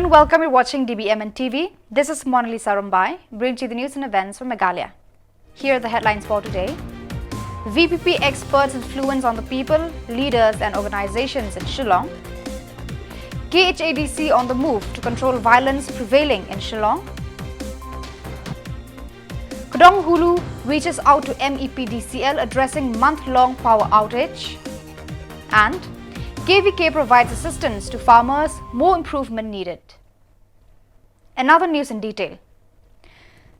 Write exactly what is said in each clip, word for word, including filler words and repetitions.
Welcome, you're watching D B M N T V. This is Monalisa Rumbai, bringing you the news and events from Meghalaya. Here are the headlines for today. V P P experts influence on the people, leaders and organizations in Shillong. K H A D C on the move to control violence prevailing in Shillong. Kdong Hulu reaches out to M E P D C L addressing month-long power outage. And K V K provides assistance to farmers, more improvement needed. Another news in detail.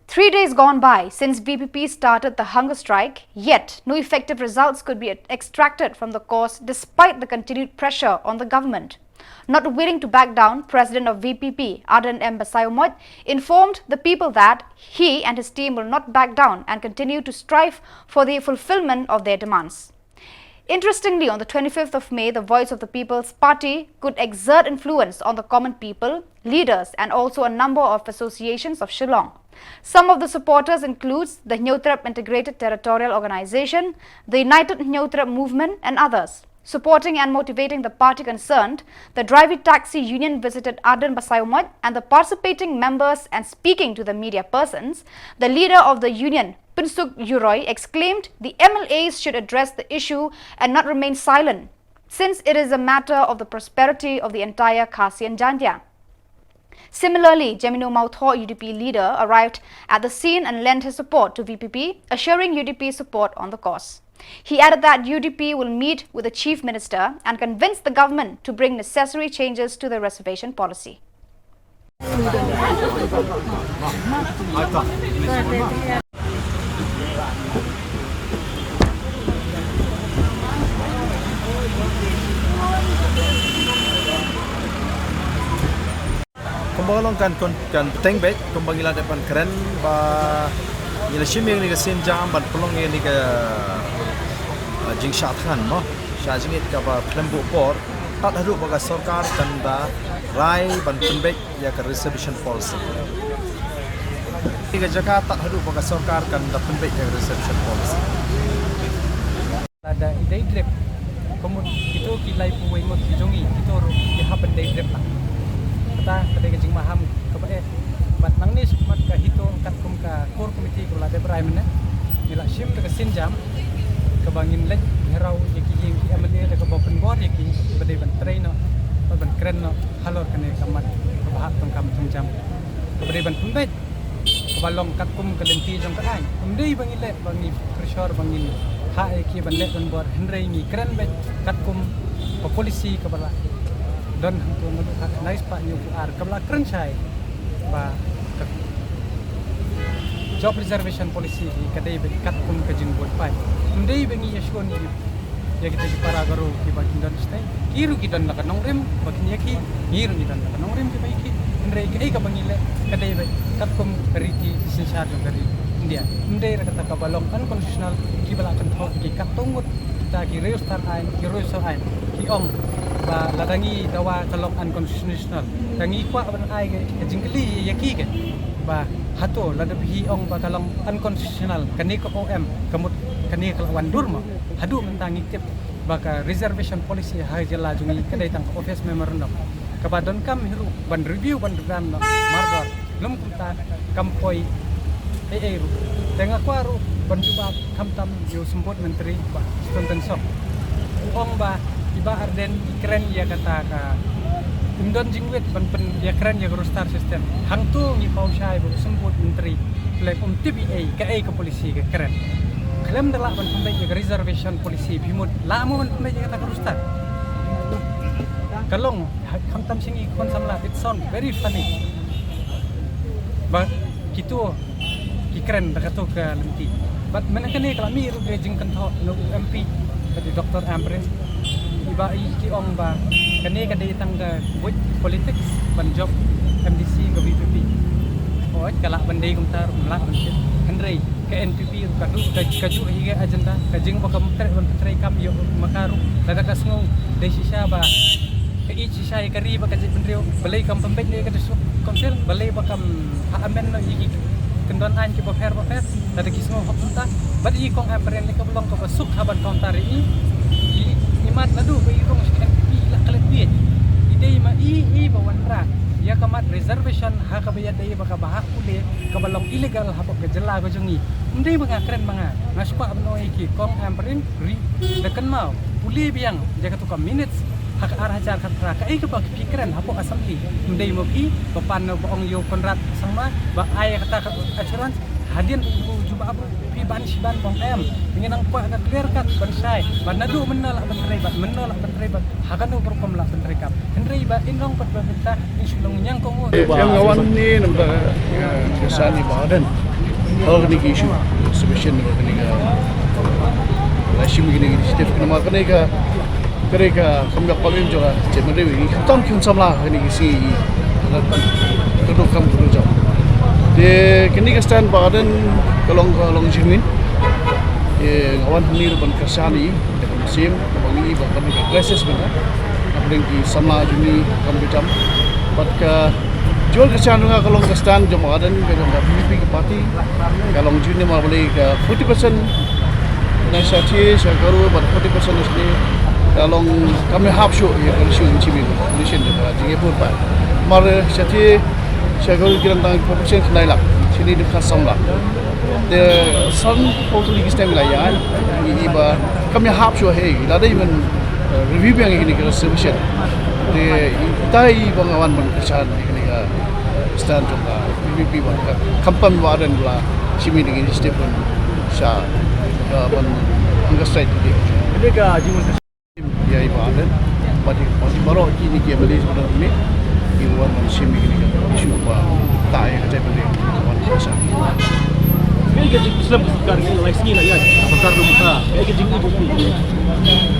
Three days gone by since V P P started the hunger strike, yet no effective results could be extracted from the cause despite the continued pressure on the government. Not willing to back down, President of V P P, Ardent M Basaiawmoit, informed the people that he and his team will not back down and continue to strive for the fulfillment of their demands. Interestingly, on the twenty-fifth of May, the Voice of the People's Party could exert influence on the common people, leaders, and also a number of associations of Shillong. Some of the supporters includes the Hynñiewtrep Integrated Territorial Organization, the United Hynñiewtrep Movement, and others. Supporting and motivating the party concerned, the Drivey Taxi Union visited Ardent Basaiawmoit and the participating members, and speaking to the media persons, the leader of the union, Pynsuk Yuroi, exclaimed the M L As should address the issue and not remain silent, since it is a matter of the prosperity of the entire Khasi and Jaintia. Similarly, Jemino Mawthoh, U D P leader, arrived at the scene and lent his support to V P P, assuring U D P support on the cause. He added that U D P will meet with the Chief Minister and convince the government to bring necessary changes to the reservation policy. Kumba ka long kan, kan, kan bteng beit, kumba ngi la dep ban kren ba ngi la shim ïa kane ka sienjam ban pynlong ïa kane ka, uh, jingshah thngan mo. Shah jingit kaba khlem buh por, tad haduh ba ka sorkar kan da rai ban pynbeit ïa ka reservation policy. Ïa ka jaka tad haduh ba ka sorkar kan da pynbeit ïa ka reservation policy. Lada i dei drip, ka mut kito ki laiphew wei ngut ki jong i, kito ruh ki hap ban dei drip lang. Kata ka dei ka jingmaham kaba eh. Bad nangne shakhmat ka HITO katkum ka core committee kaba la dep rai mynne, ngi la shim da ka sienjam kaba ngin leit ïaroh ïa ki ïing ki MLA da kaba pynbor ïa ki ba dei ban trei noh bad ban kren noh halor kane ka mat kaba hap tang kam tang jam, kaba dei ban pynbeit kaba long katkum ka lynti jong ka aiñ. Ym dei ba ngi leh ba ngi pressure ba ngin hap ïa ki ban leh ban bor, hynrei ngi kren beit katkum ka policy kaba la don hangto naduh ka khyndai spah hynñiewphew ar kaba la kren shai ba ka job reservation policy hi ka dei beit katkum ka jingbun paid. Ym dei ba ngi ïa shon ïa kita ki para baroh kiba kin don shatei. Ki ruh ki don la ka nongrim ba kin ïa ki, ngi ruh ngi don la ka nongrim kiba ïa ki. Hynrei kaei kaba ngi leh ka dei beit katkum ka riti synshar jong ka ri India. Ym dei re kata kaba long unconstitutional, kiba la kynthoh ki katto ngut kita ki riewstad aiñ, ki riewstad aiñ ki ong ba lada ngi dawa ka long unconstitutional, ka ngi kwah ban ai ka jingkylli ïa ki ke ba hato lada phi ong ba ka long unconstitutional, kane ka O M, ka mut kane ka la wan dur mo. Haduh mynta ngi tip ba ka reservation policy ha jylla jong ngi ka dei tang ka office memorandum kaba donkam hi ruh ban review ban revamp noh mardor. Lym kumta kam poi ei ei ruh. Te nga kwah ruh ban jubab khamtam ïa u Symbud Myntri Bah Stephen Tynsong. U ong ba i Bah Ardent i kren ïa kata ka, ym don jingwit ban pynïakren ïa ka roster system. Hangto ngi paw shai ba u Symbud Myntri khlem um tip ei ei kaei ka policy ka kren. Khlem da lah ban pynbeit ïa ka reservation policy, phi mut lah mo ban pynbeit ïa kata ka roster? Ka long, ha, khamtam sha ngi ki khun samla, it sound very funny. Ba kito ki kren da kato ka lynti. Bad mynta kane ka la mih ruh ka jingkynthoh na u M P, ka dei Doctor Ampareen. I Bah i ki ong ba kane ka dei tang ka buit politics ban jop MDC ka VPP. Hooid, ka lah ban dei kumta ruh, ym lah ban tip. Hynrei ka NPP ruh ka duh, ka, kajuh hi ka agenda, ka jing ba kam treh ban trei kam ïoh ma ka ruh. Lada ka sngew dei shisha ba ka ïeit shisha ïa ka ri bad ka jaitbynriew, balei kam pynbeit noh ïa ka District Council, balei ba kam ha amend noh ïa ki kyndon aiñ kiba pher bapher. Lada ki sngew hok kumta. Bad i Kong Ampareen lei kaba long kaba suk ha ban counter ïa i, i, i mat naduh ba i rung sha ka NPP i la klet bieit. I dei ma i, i ba wanrah. Ïa ka mat reservation ha kaba ïadei bad kaba hap pule kaba long illegal hapoh ka jylla ka jong ngi. Ym dei ba nga kren ma nga, nga shu kwah ban ong ïa ki kong Ampareen, ri da kynmaw, pule biang ïa katu ka minutes ha ka ar hajar khatphra, kaei kaba phi kren hapoh assembly. Ym dei mo phi ba pan ba ong ïa u Conrad Sangma ba ai ïa kata ka assurance. Hadien u jubab ruh phi ban shi ban bong em. Ngi nang kwah ka clear cut ban shai ba naduh mynno lah ban trei bad mynno lah ban trei bad ha kano ka rukom lah ban trei kam. Hynrei ba in long pat ba mynta in shu long ñiang kohnguh. Em, nga wan hangne namar ka, ka sani ba Ardent. Hok ni ki issue sufficient ba kane ka la shim kine ki initiative kane ma kane ka Kane ka kam ïoh kam im jong ka jaitbynriew, i khamtam ki khun samla kane ki sngi, i ka duk kam ka duk jam. Te kane ka stand ba Ardent ka long, ka long genuine. Te nga wan hangne ruh ban kyrshan ïa i da ka mynsiem kaba ngi i ba kane ka crisis mynta. Hapdeng ki samla jong ngi kam ka jam. Bad ka jong ka stand jong nga ka long ka stand jong ba Ardent, ka jong ka V P P ka party. Ka long jong ngi namar balei ka forty percent na shathie sha Garo bad forty percent na shane. Ka long kam ïahap shuh ïa ka issue jingshim ïa ka population jong ka jingïapoh ba. Namar shathie sha Garo ki don tang population khyndai lak, shane dei khatsan lak. Te san totally ki stem la ïa i, i ba kam ïahap shuh hi, la dei ban, eh, review biang ïa kine ki reservation. Te i tai ba nga wan ban kyrshan ïa kane ka stand jong ka V P P ba ka khamtam ba Ardent ba la shim ïa kane ka initiative ban sha ka ban hunger strike. Kane ka jingwan ïa i ba Ardent, ba di, ba di baroh kine ki M L As ba don hangne, ki wan ban shim ïa kane ka issue ba ta ïa ka jaitbynriew, wan ban sha. Kane ka jingslem ka sorkar ngi la lai sngi la ïaid, sorkar ruh mynta. Kane ka jingïaid.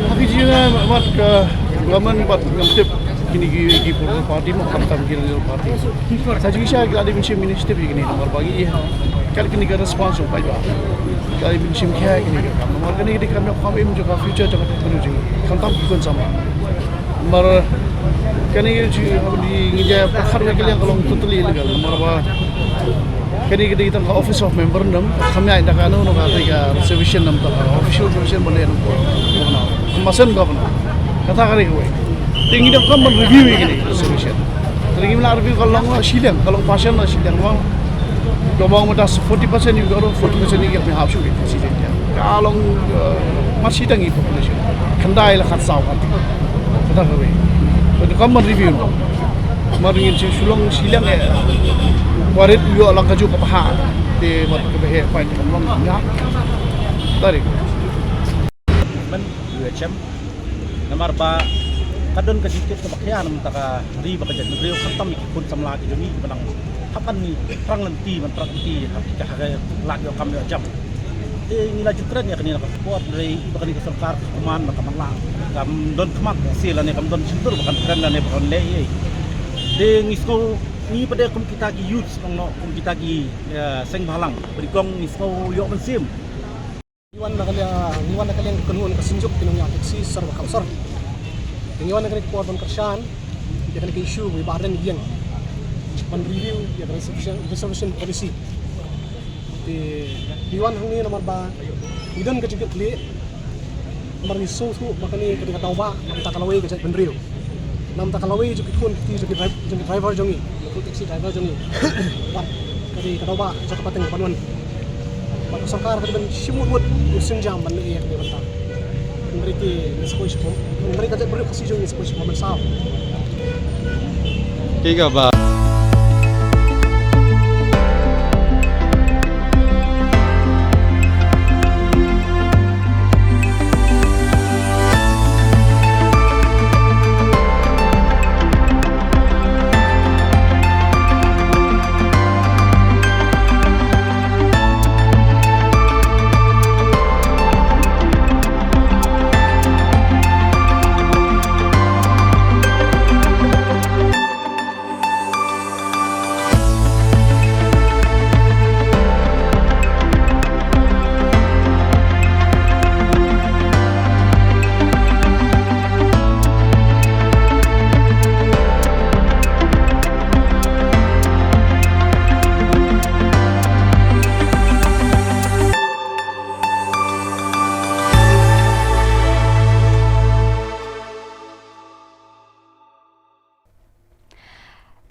Ha ki jingïaid mat ka government bad ngam tip kine ki, ki political party mo khamtam ki political party. Sa jingshisha ki la dei ban shim initiative ïa kine namar ba ngi ïa kat kine ka response jong paidbah. Ki la dei ban shim khia kine ka kam namar kane ka dei ka kam ïoh kam im jong ka future jong ka technology. Khamtam ki khun samla. Namar kane ka jing, ngi ïa pyrkhat ïa ka liang ka long totally illegal namar ba kane ka dei tang ka Office of Memorandum, kam ïaid da kano kano ka dei ka reservation namar ka official reservation ba leh na ka governor. Masan governor. Kata ka dei kawei. Te ngi donkam ban review ïa kine reservation. Te ngim lah review ka long shiliang, ka long percent na shiliang mo. Ka mong mynta forty percent ïa ka forty percent ïa ka hap shuh ïa ka shiliang. Ka long, eh, mar shi tang ïa population. Khyndai la khatsaw ka. Kata kawei. Te donkam ban review mo. Mar ngin shu long shiliang eh. Warit ïoh la ka juk ka bha. Te wat ka bha pa ka long ïa. Tarik. Namar ba ka don ka jingkit kaba khia na ka bynta ka ri bad ka jaitbynriew, khamtam ïa ki khun samla ki jong ngi kiba nang hap ban ïa thrang lynti ban thrang lynti ha ki, ha ka lad ïoh kam ïoh jam. Te ngi la ju kren ïa kane na ka por, hynrei ba kane ka sorkar ka sngewman ba ka man la kam don khmat ïa lane kam don shyntur ba kan kren lane ba kan leh ei. Te ngi sngew ngi pat de kum kita ki youth, kum kita ki, eh, seng bhalang, ba nyngkong ngi sngew ïoh mynsiem. Ngi wan na ka liang, ngi wan na ka liang ka kynhun ka synjuk ki nongñiah taxi sor ba kham sor. Te ngi wan na kane ka por ban kyrshan ïa kane ka issue ba i Bah Ardent ïeng ban review ïa ka reservation, reservation policy. Te ngi wan hangne namar ba ngi don ka jingkitkhlieh namar ngi sngewthuh ba kane ka dei ka daw ba na ka bynta ka lawei ka jaitbynriew. Na ka bynta ka lawei jong ki khun ki kti jong ki dri-, jong ki driver jong ngi, jong ki taxi driver jong ngi. Bad ka dei ka daw ba jong ka pateng ka ban wan. Bad ka sorkar ka dei ban shim mut mut u sienjam ban leh ïa kane ka bynta. Hynrei te ngi sa poi sha khmat, hynrei ka jaitbynriew Khasi jong ngi sa poi sha khmat ban saw. Ki kaba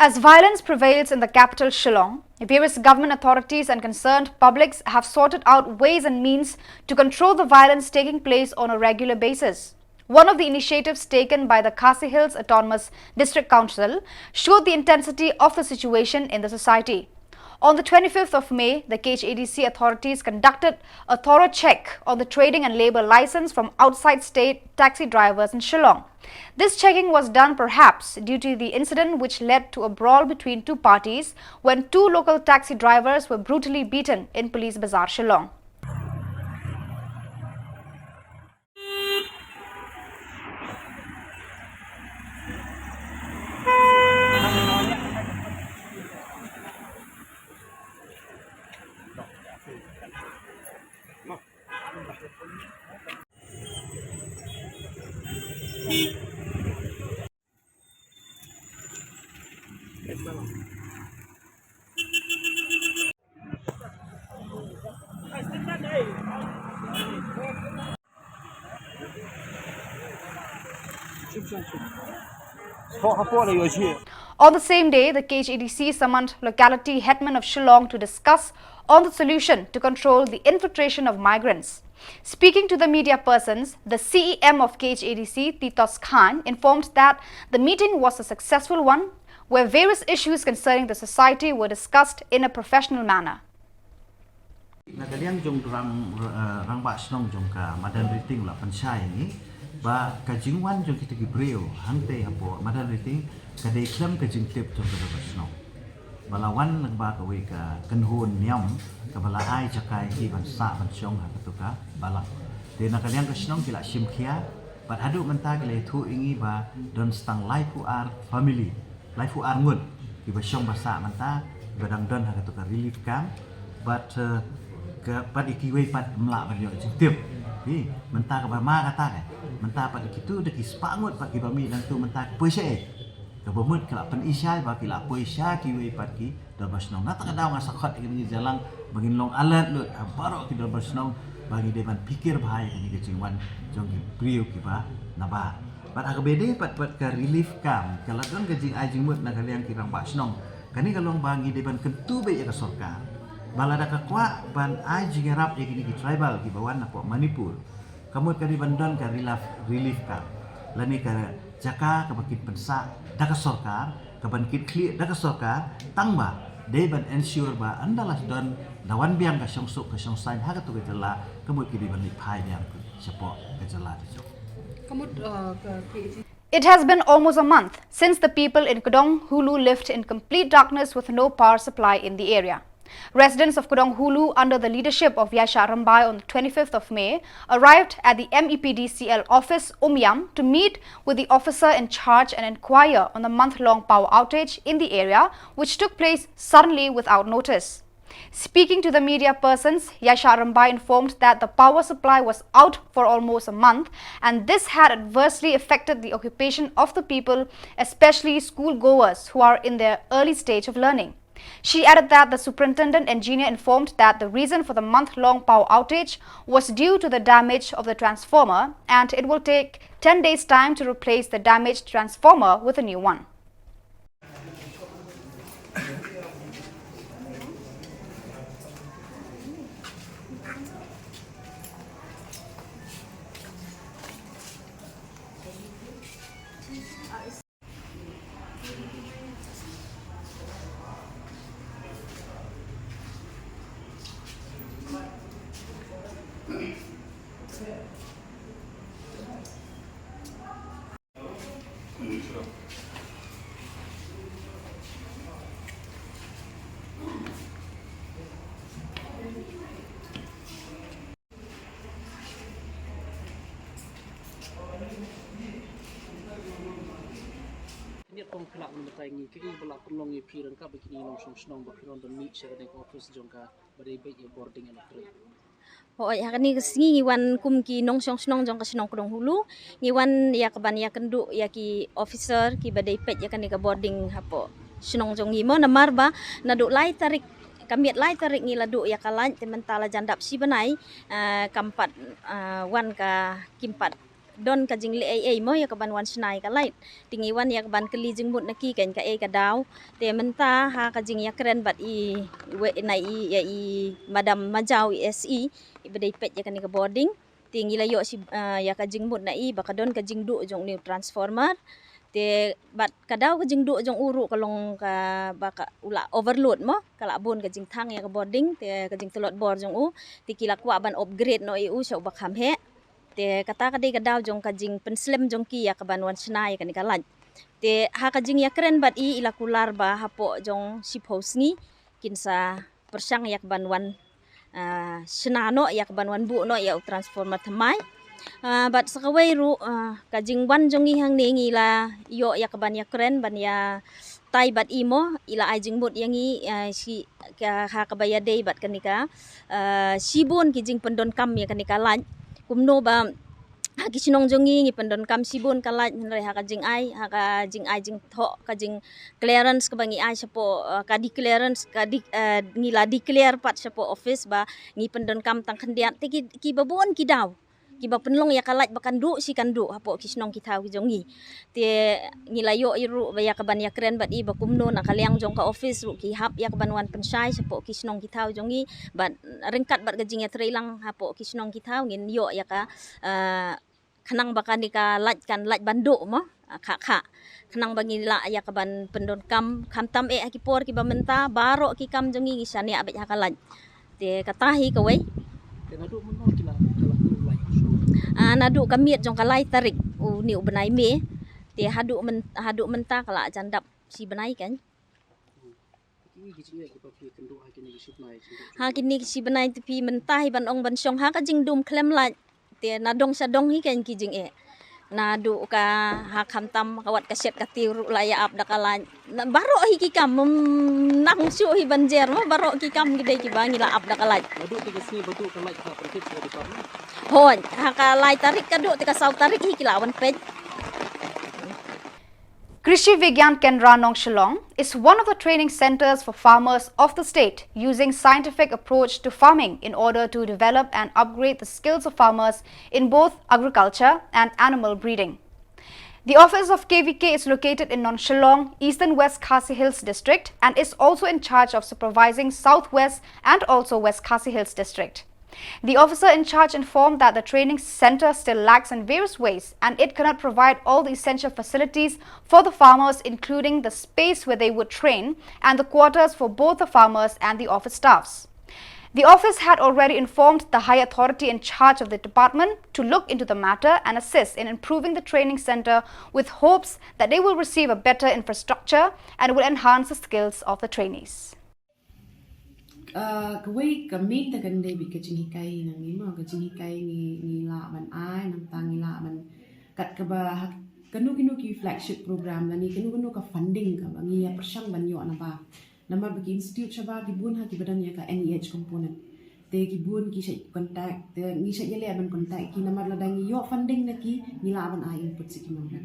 As violence prevails in the capital Shillong, various government authorities and concerned publics have sorted out ways and means to control the violence taking place on a regular basis. One of the initiatives taken by the Khasi Hills Autonomous District Council showed the intensity of the situation in the society. On the twenty-fifth of May, the K H A D C authorities conducted a thorough check on the trading and labour licence from outside state taxi drivers in Shillong. This checking was done perhaps due to the incident which led to a brawl between two parties when two local taxi drivers were brutally beaten in Police Bazar, Shillong. On the same day, the K H A D C summoned locality headman of Shillong to discuss on the solution to control the infiltration of migrants. Speaking to the media persons, the C E M of K H A D C, Titos Khan, informed that the meeting was a successful one, where various issues concerning the society were discussed in a professional manner. Na ka liang jong rang, eh, rangbah shnong jong ka Madanrting la pynshai ngi ba ka jingwan jong kita ki briew hangtei hapoh Madanrting ka dei khlem ka jingtip jong ka dorbar shnong. Ba la wan lyngba kawei ka kynhun niam kaba la ai jaka ïa ki ban sah ban shong ha katu ka balang. Te na ka liang ka shnong ki la shim khia bad haduh mynta ki la ïathuh ïa ngi ba don tang laiphew ar family, laiphew ar ngut kiba shong ba sah mynta, kiba dang don ha katu ka relief camp. Bad, eh, ka, bad ïa kiwei pat ym lah ban ïoh jingtip. Phi, mynta kaba ma kata ka, mynta pat ïa kitu da ki spah ngut pat kiba mih nangtu mynta ki poi shaei. Kaba mut ki la pyni shai ba ki la poi sha kiwei pat ki dorbar shnong. Na kata ka daw nga sa khot ïa kine ki jingïalang ba ngin long alert lut ha baroh ki dorbar shnong ba ngi dei ban pyrkhat bha ïa kane ka jingwan jong ki briew kiba nabar. Bad ha kaba ïadei pat, pat ka relief camp, ka la don ka jingai jingmut na ka liang ki rangbah shnong. Kane ka long ba ngi dei ban kyntu beit ïa ka sorkar ba lada ka kwah ban ai jingïarap ïa kine ki tribal kiba wan napoh Manipur, ka mut ka dei ban don ka relief, relief camp lane ka jaka kaba kin pynsah da ka sorkar, kaban kin khlieh da ka sorkar, tang ba dei ban ensure ba ynda la don, da wan biang ka shongsuk ka shongsaiñ ha katu ka jylla, ka mut ki dei ban leit phai biang shapoh ka jylla ta jong. Ka mut, uh, ka, ka It has been almost a month since the people in Kdonghulu lived in complete darkness with no power supply in the area. Residents of Kdonghulu, under the leadership of Yaishah Rymbai, on the twenty-fifth of May, arrived at the M E P D C L office, Umiam, to meet with the officer in charge and inquire on the month-long power outage in the area, which took place suddenly without notice. Speaking to the media persons, Yaishah Rymbai informed that the power supply was out for almost a month, and this had adversely affected the occupation of the people, especially school goers who are in their early stage of learning. She added that the superintendent engineer informed that the reason for the month-long power outage was due to the damage of the transformer, and it will take ten days' time to replace the damaged transformer with a new one. Ngi kong phi lah ban batai ngi kaei ba lah pynlong ïa phi ryngkat bad kine ki nongshong shnong ba phi don ban mih sha kane ka office jong ka ba dei beit ïa boarding and upgrade. Hooid, ha kane ka sngi ngi wan kum ki nongshong shnong jong ka shnong Kdonghulu. Ngi wan ïa kaban ïakynduh ïa ki officer kiba dei peit ïa kane ka boarding hapoh shnong jong ngi mo, namar ba naduh lai tarik, ka miet lai tarik ngi la duh ïa ka light, te mynta la jan dap shi bnai, ah, kam pat, ah, wan ka, kim pat don ka jingleh ei ei mo ïa ka ban wan shna ïa ka light. Te ngi wan ïa ka ban kylli jingmut na ki keiñ kaei ka daw. Te mynta ha ka jingïakren bad i, we, na i, ïa i Madam Majaw, i S E, i ba dei peit ïa kane ka bording. Te ngi la ïoh shi, ah, ïa ka jingmut na i ba ka don ka jingduh jong u new transformer. Te bad ka daw ka jingduh jong u ruh ka long kaba ka, u la overload mo, ka la bun ka jingthang ïa ka bording, te ka jingtlot bor jong u. Te ki la kwah ban upgrade noh ïa u sha uba kham heh. Te kata ka dei ka daw jong ka jingpynslem jong ki ïa ka ban wan shna ïa kane ka light. Te ha ka jingïakren bad i, i la kular ba hapoh jong shiphew sngi kin sa pyrshang ïa ka ban wan, ah, shna noh ïa ka ban wan buh noh ïa u transformer thymmai. Ah, bad sa kawei ruh, ah, ka jingwan jong ngi hangne ngi la ïoh ïa ka ban ïakren ban ïa tai bad i mo, i la ai jingmut ïa ngi, ah, shi ka, ha kaba ïadei bad kane ka, ah, shibun ki jingpyndonkam ïa kane ka light. Kumno ba ha ki shnong jong ngi ngi pyndonkam shibun ka light, hynrei ha ka jingai, ha ka jingai jingthoh, ka jing clearance kaba ngi ai shapoh, ah, ka declarance, ka di, ah, ngi la declare pat shapoh office ba ngi pyndonkam tang khyndiat. Te ki, kiba bun ki daw kiba pynlong ïa ka light ba kan duh shi kan duh hapoh ki shnong ki thaw ki jong ngi. Te ngi la ïoh ïa ruh ba ïa ka ban ïakren bad i ba kumno na ka liang jong ka office ruh ki hap ïa ka ban wan pynshai shapoh ki shnong ki thaw jong ngi. Bad ryngkat bad ka jingïatreilang hapoh ki shnong ki thaw ngin ïoh ïa ka, ah, khnang ba kane ka light kan light ban duh mo, ah, kha kha. Khnang ba ngi lah ïa ka ban pyndonkam, khamtam eh ha ki por kiba mynta, baroh ki kam jong ngi ngi shaniah beit ha ka light. Te kata hi kawei. Te naduh mynno ki la, ka la kut light? Ah, naduh ka miet jong ka lai tarik une u bnai May. Te haduh myn-, haduh mynta ka la jan dap shi bnai keiñ. Ki, ki jingeh kiba phi kynduh ha kine ki shi bnai, jingeh. Ha kine ki shi bnai te phi mynta hi ban ong ban shong ha ka jingdum khlem light. Te na dong sha dong hi keiñ ki jingeh. Naduh ka ha khamtam ka wat ka shet ka tiew ruh la ïa ap da ka light. Na baroh hi ki kam, mm, nang shuh hi ban jer mo, baroh ki kam ki dei kiba ngi la ap da ka light. Naduh te ka sngi ba duh ka light ka pynthut ka department? Hooid, ha ka lai tarik ka duh te ka saw tarik hi ki la wan peit. Krishi Vigyan Kendra Nongshillong is one of the training centers for farmers of the state, using scientific approach to farming in order to develop and upgrade the skills of farmers in both agriculture and animal breeding. The office of K V K is located in Nongshillong, Eastern West Khasi Hills District, and is also in charge of supervising South West and also West Khasi Hills District. The officer in charge informed that the training center still lacks in various ways and it cannot provide all the essential facilities for the farmers, including the space where they would train and the quarters for both the farmers and the office staffs. The office had already informed the high authority in charge of the department to look into the matter and assist in improving the training center, with hopes that they will receive a better infrastructure and will enhance the skills of the trainees. Ah, kawei ka main te kan dei bad ka jinghikai na ngi mo, ka jinghikai ngi, ngi lah ban ai, nangta ngi lah ban kat kaba ha kano kano ki flagship program lane kano kano ka funding kaba ngi ïa pyrshang ban ïoh naba. Namar ba ki institute shabar ki bun ha kiba don ïa ka N E H component. Te ki bun ki shait contact, te ngi shait ïaleh ban contact ki namar lada ngi ïoh funding na ki, ngi lah ban ai input sha ki nongrep.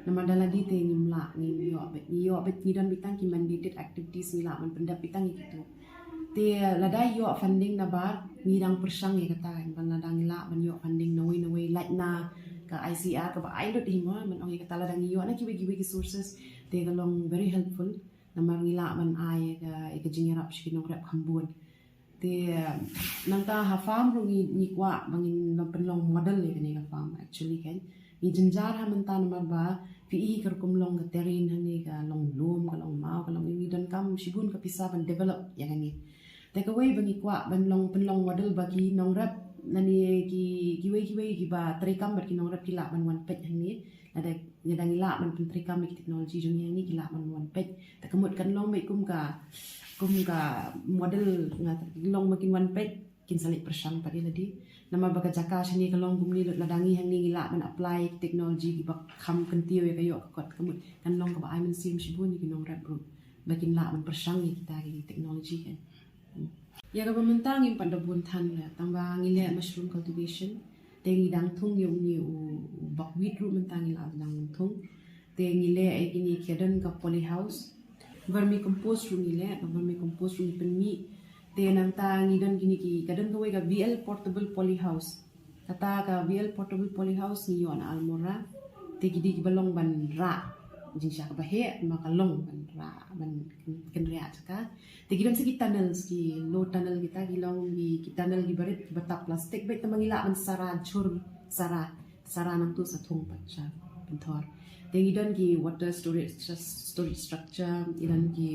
Namar da lade te ngim lah, ngim ïoh beit, ngi ïoh beit, ngi don beit tang ki mandated activities, ngi lah ban pyndep beit tang ïa kito. Te lada ïoh funding nabar, ngi dang pyrshang ïa kata, ban lada ngi lah ban ïoh funding nawei nawei, lait na ka I C R kaba ai lut hi mo, ban ong ïa kata lada ngi ïoh na kiwei kiwei ki sources, te ka long very helpful. Namar ngi lah ban ai ïa ka, ïa ka jingïarap sha ki nongrep kham bun. Te nangta ha farm ruh ngi, ngi kwah ba ngin pynlong model ïa kane ka farm actually kan. Ngi jynjar ha mynta namar ba phi i ka rukom long ka terrain hangne ka long lum, ka long maw, ka long, ngi donkam shibun ka pisa ban develop ïa kane. Te kawei ba ngi kwah ban long, pynlong model ba ki nongrep lane ki, kiwei kiwei kiba treikam bad ki nongrep ki lah ban wan peit hangne. Lada, lada ngi lah ban pyntreikam ïa ki technology jong ngi hangne ki lah ban wan peit. Te ka mut kan long beit kum ka, kum ka model, nga long ba kin wan peit, kin sa leit pyrshang pat ïa lade. Namar ba ka jaka shane ka long kumne, lada ngi hangne ngi lah ban apply technology kiba kham kyntiew ïa ka ïoh ka kot, ka mut kan long kaba ai mynsiem shibun ïa ki nongrep ruh ba kin lah ban pyrshang ïa kita ki technology kan. Ïa kaba mynta ngim pat da bun than la, tang ba ngi leh mushroom cultivation. Te ngi dang thung ïa une u, u buckwheat ruh mynta ngi la dang thung. Te ngi leh ïa kine ki don ka polyhouse. Vermicompost ruh ngi leh, ka vermicompost ruh ngi pynmih. Te nangta ngi don kine ki, ka don kawei ka V L portable polyhouse. Kata ka VL Portable Polyhouse ngi ïoh na Almora. Te ki dei kiba long ban rah jingshisha kaba heh, ma ka long ban rah, ban kynriah jaka. Te ki don sa ki tunnels, ki low tunnel kita, ki long ki, ki tunnel kiba rit, kiba tap plastik, bad tang ba ngi lah ban sara jhur, sara, sara nangtu sa thung pat sha pynthor. Te ngi don ki water storage, storage structure, ngi don ki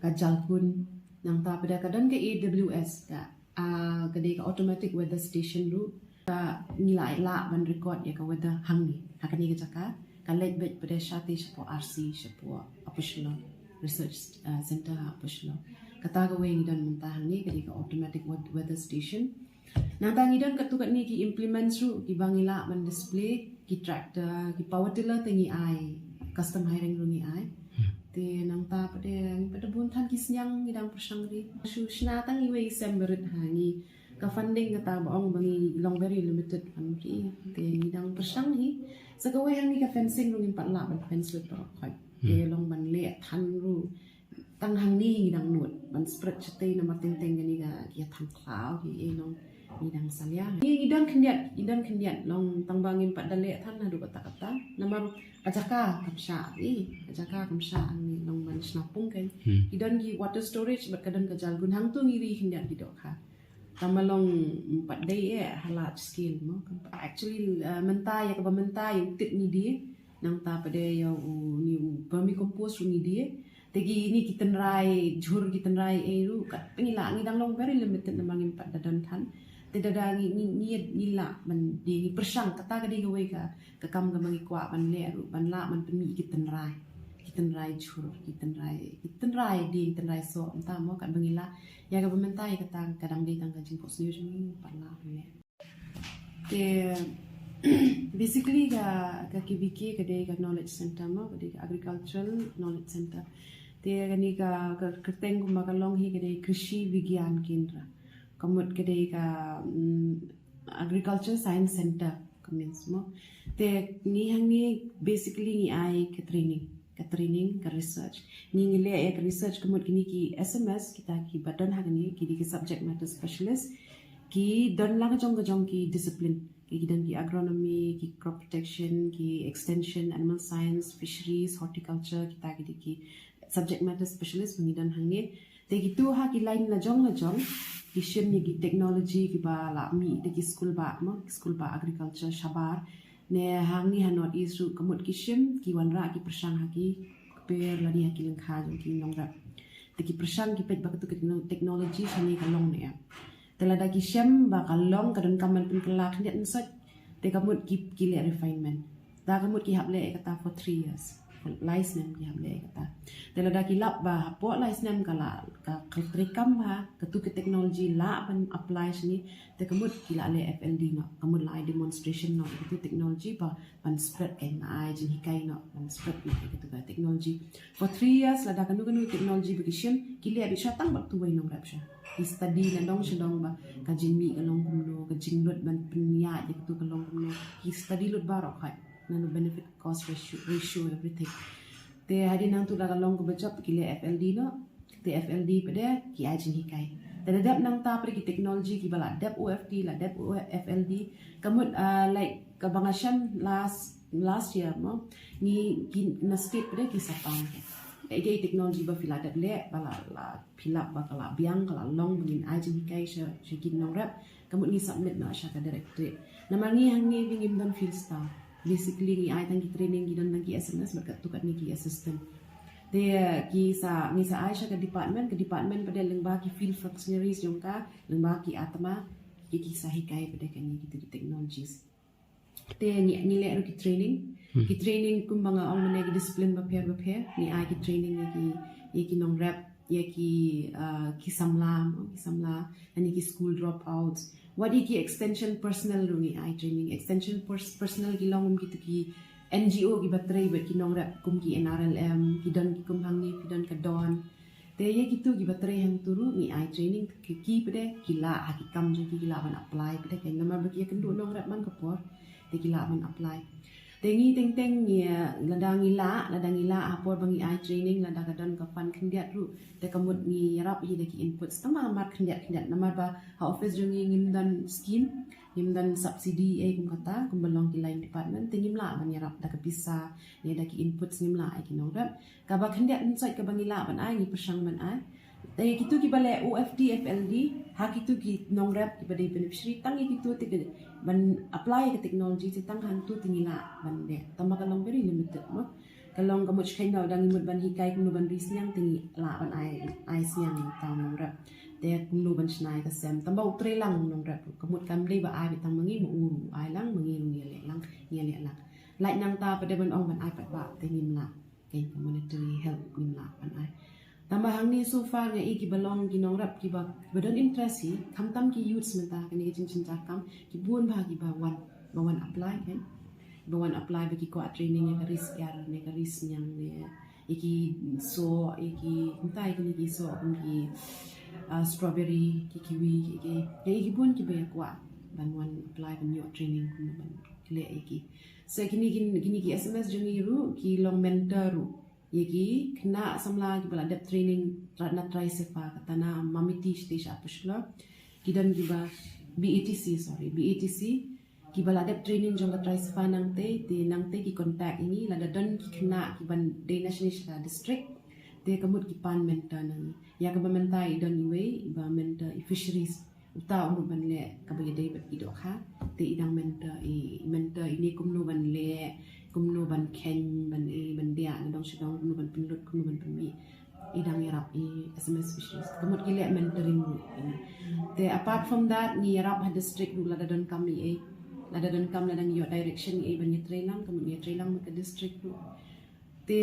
ka jalkun, nangta pat ka don ka AWS ka, ah, ka dei ka automatic weather station ruh. Ka ngi lah, lah ban record ïa ka weather hangne ha kane ka jaka. Ka leit beit pat shatei shapoh RC, shapoh Upper Shillong Research, ah, Center ha Upper Shillong. Kata kawei ngi don mynta hangne, ka dei ka automatic wea-, weather station. Nangta ngi don katto katne ki implements ruh kiba ngi lah ban display, ki tractor, ki power tiller te ngi ai custom hiring ruh ngi ai. Te nangta pat ngi pat bun than ki sniang ngi dang pyrshang ri. Shu shna tang iwei i sem ba rit ha ngi. Ka funding kata ba ong ba ngi long very limited fund ki. Te ngi dang pyrshang hi. Sa kawei hangne ka fencing ruh ngim pat lah ban fence lut baroh khoit. Te long ban leh than ruh. Tang hangne ngi dang nud ban spread shatei namar teng teng kane ka ïa thang khlaw ki, eh, long ngi dang salia. Ngi, ngi don khyndiat, ngi don khyndiat long tang ba ngim pat da leh than haduh katta katta. Namar ka jaka kam shah, eh, ka jaka kam shah, ngi long ban shna pung kan. Ki don ki water storage bad ka don ka jalgun, hangtu ngi ri khyndiat ki dohkha. Tang ba long, mm, pat dei, eh, ha large scale mo. Actually, eh, mynta ïa kaba mynta ïa u tip ngi die, nangta pat ïa u, ni u vermicompost ruh ngi die. Te kine ki tynrai jhur, ki tynrai ei ruh, kat ngi lah, ngi dang long very limited namar ngim pat da don than. Te lada ngi, ngi, ngi, ngi lah ban die, ngi pyrshang, kata ka dei kawei ka, ka kam kaba ngi kwah ban leh ruh, ban lah ban pynmih ki tynrai, ki tynrai jhur, ki tynrai, ki tynrai die, ki tynrai soh, mynta mo, kat ba ngi lah. Ïa kaba mynta ïa kata ka dang dei tang ka jingphohsniew jong ngi, ngim pat lah ban leh. Te basically ka, ka KVK ka dei ka knowledge center mo, ka dei ka agricultural knowledge center. Te kane ka, ka kyrteng kumba ka long hi ka dei Krishi Vigyan Kendra. Ka mut ka dei ka, mm, agriculture science center ka means mo. Te ngi hangne basically ngi ai ka training, ka training, ka research. Ngi, ngi leh ïa ka research ka mut kine ki SMS, kita kiba don ha kane, ki dei ki subject matter specialist. Ki don la ka jong ka jong ki discipline. Ki, ki don ki agronomy, ki crop protection, ki extension, animal science, fisheries, horticulture, kita ki dei ki subject matter specialist ba ngi don hangne. Te kito ha ki line la jong la jong ki shim ïa ki technology kiba la mih da ki skul bah mo, ki skul bah agriculture shabar. Ne hangne ha North East ruh ka mut ki shim, ki wanrah ki pyrshang ha ki kper lane ha ki lyngkha jong ki nongrep. Te ki pyrshang ki peit ba katu ka techno-, technology shane ka long ne em. Te lada ki shem ba ka long, ka donkam ban pynkylla khyndiat mynstep. Te ka mut ki, ki leh refinement. Te ka mut ki hap leh kata for three years. Lai snem ki hap leh kata. Te lada ki lap ba hapoh lai snem ka la, ka, ka treikam ba katu ka technology lah ban apply shane. Te ka mut ki la leh FLD noh. Ka mut la ai demonstration noh katu technology ba ban spread, ka ai jinghikai noh, ban spread noh katu ka technology. For three years, lada kano kano technology ba ki shim, ki leh beit sha tang bad uwei u nongrep sha. Ki study nadong shadong ba ka jingmih ka long kumno, ka jinglut ban pynïaid ïa katu ka long kumno. Ki study lut baroh khoit. Nano benefit cost ratio, ratio, everything. Te hadien nangtu lada ka long kaba jop, ki leh FLD noh. Te FLD pat ki ai jinghikai. Te da dep nangta pat ki technology kiba la dep OFD, la dep OFLD. Ka mut, ah, like, kaba nga shem last, last year mo, ngi, ki na state pat ki sa pan. Ka dei technology ba phi la dep leh, ba la, la phi lap ba ka la biang, ka la long, ba ngin ai jinghikai sha, sha ki nongrep. Ka mut ngi submit noh sha ka directorate. Namar ngi hangne ngim don field staff. Basically ngi ai tang ki training, ki don tang ki SMS bad katto katne ki assistant. Te ki sa, ngi sa ai sha ka department, ka department pat lyngba ki field functionaries jong ka, lyngba ki ATMA, ki, ki sa hikai pat kane kitu ki technologies. Te ngi, ngi leh ruh ki training. Ki training kumba nga ong mynne ki discipline bapher bapher, ngi ai ki training ïa ki, ïa ki nongrep, ïa ki, ah, ki samla, ki samla, lane ki school dropouts. Wat ïa ki extension personnel ruh ngi ai training. Extension pers-, personnel ki long kum kitu ki NGO kiba trei bad ki nongrep kum ki NRLM, ki don ki kum hangne, ki don ka DAWN. Te ïa kitu kiba trei hangtu ruh ngi ai training ki, ki pat ki lah ha ki kam jong ki, ki lah ban apply pat, ka namar ba ki ïakynduh nongrep man ka por. Te ki lah ban apply. Te ngi teng teng ngi, lada ngi lah, lada ngi lah ha por ba ngi ai training, lada ka don ka fund khyndiat ruh. Te ka mut ngi ïarap hi da ki inputs tang ba mar khyndiat khyndiat. Namar ba ha office jong ngi ngim don scheme. Ngim don subsidy ei kum kata, kumba long ki line department, te ngim lah ban ïarap da ka pisa, ne da ki inputs ngim lah ei ki nongrep. Kaba khyndiat nsoit kaba ngi lah ban ai, ngi pyrshang ban ai. Te kitu kiba leh O F D, F L D, ha kitu ki nongrep kiba dei beneficiary, tang ïa kitu te ki ban apply ka technology te tang hangtu te ngi lah ban leh. Tangba ka long very limited mo. Ka long ka mut shkhein da u dang ngi mut ban hikai kumno ban ri sniang te ngi lah ban ai, ai sniang ïa uta u nongrep. Te kumno ban shna ïa ka sem. Tangba u trei lang u nongrep. Ka mut kam dei ba ai beit tang ma ngi, ma u ruh u ai lang, ma ngi ruh ngi leh lang, ngi leh lang. Lait nangta pat de ban ong ban ai pat ba te ngim lah. Kane ka monetary help ngim lah ban ai. Tangba hangne so far nga i kiba long ki nongrep kiba, kiba don interest hi, khamtam ki youths mynta kane ka jingjynjar kam, ki bun bha kiba wan, ba wan apply kan. Ba wan apply ba ki kwah training ïa ka ri syiar ne ka ri sniang ne ïa ki soh, ïa ki, mynta ïa kine ki soh kum ki, ah, strawberry, ki kiwi, ki, ki, ïa ki bun kiba ïa kwah ban wan apply ban ïoh training kumno ban leh ïa ki. So kine ki, kine ki S M S jong ngi ruh ki long mentor ruh ïa ki khynnah samla kiba la dep training tra-, na TRICEFA, kata na Mamiti shatei sha Upper Shillong. Ki don kiba B A T C, sorry, B A T C, kiba la dep training jong ka TRICEFA nangtei, te nangtei ki contact ïa ngi lada don ki khynnah kiban dei na shane sha district, te ka mut ki pan mentor na ngi. Ïa kaba mynta i don iwei iba mentor i fisheries. Uta u mut ban leh kaba ïadei bad ki dohkha. Te i dang mentor i, mentor ine kumno ban leh, kumno ban kheiñ, ban i, ban diah na dong sha dong, kumno ban pynlut, kumno ban pynmih. I dang ïarap i S M S fisheries. Ka mut ki leh mentoring ruh ine. Te apart from that ngi ïarap ha district ruh lada don kam i ei. Lada don kam, lada ngi ïoh direction i ei ban ïatrei lang, ka mut ngi ïatrei lang bad ka district ruh. Te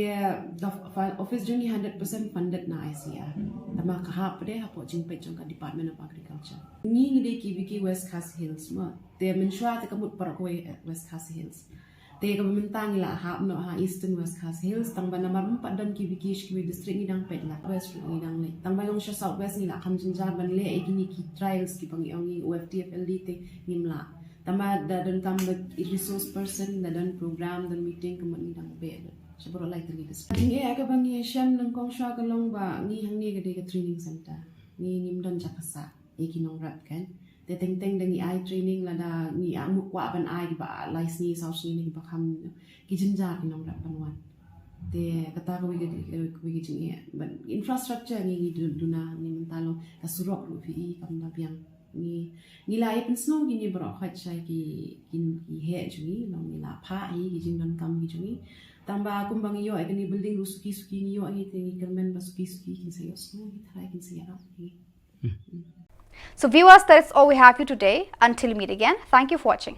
ka fa-, office jong ngi hundred percent funded na I C A R. Tangba ka hap de hapoh jingpeit jong ka Department of Agriculture. Ngi ngi dei ki VICKI West Khasi Hills mo. Te mynshuwa te ka mut paralok kawei, eh, West Khasi Hills. Te kaba mynta ngi la hap noh ha Eastern West Khasi Hills, tangba namar ym pat don ki VICKI sha kiwei district ngi dang peit la West ruh ngi dang leit. Tangba long sha South West ngi la kham jynjar ban leh ïa kine ki trials kiba ngi ong ngi O F D F L D te ngim lah. Tangba da don kam bad resource person, da don program, don meeting, ka mut ngi dang beh lut. Sha baroh lai tylli district. Ngi ïa kaba ngi ïashem nyngkong shuwa ka long ba ngi hangne ka dei ka training center. Ngi ngim don jaka sah ïa ki nongrep kan. Te teng teng da ngi ai training lada ngi ïa mut kwah ban ai kiba lai sngi saw sngi ne kiba kham ki jynjar ki nongrep ban wan. Te kata kawei ka, kawei ka jingeh. But infrastructure ngi ngi duna, ngi mynta long ka surok ruh phi i kam da biang. Ngi, ngi la ïa pynsngew kine baroh khoit sha ki, ki, ki heh jong ngi, long ngi la phah hi ki jingdonkam ki jong ngi. Tangba kumba ngi ïoh ïa kane building ruh suki suki ngi ïoh hi, te ngi kyrmen ba suki suki kin sa ïohsngew hi, tharai kin sa ïarap hi. So viewers, that's all we have for you today. Until we meet again, thank you for watching.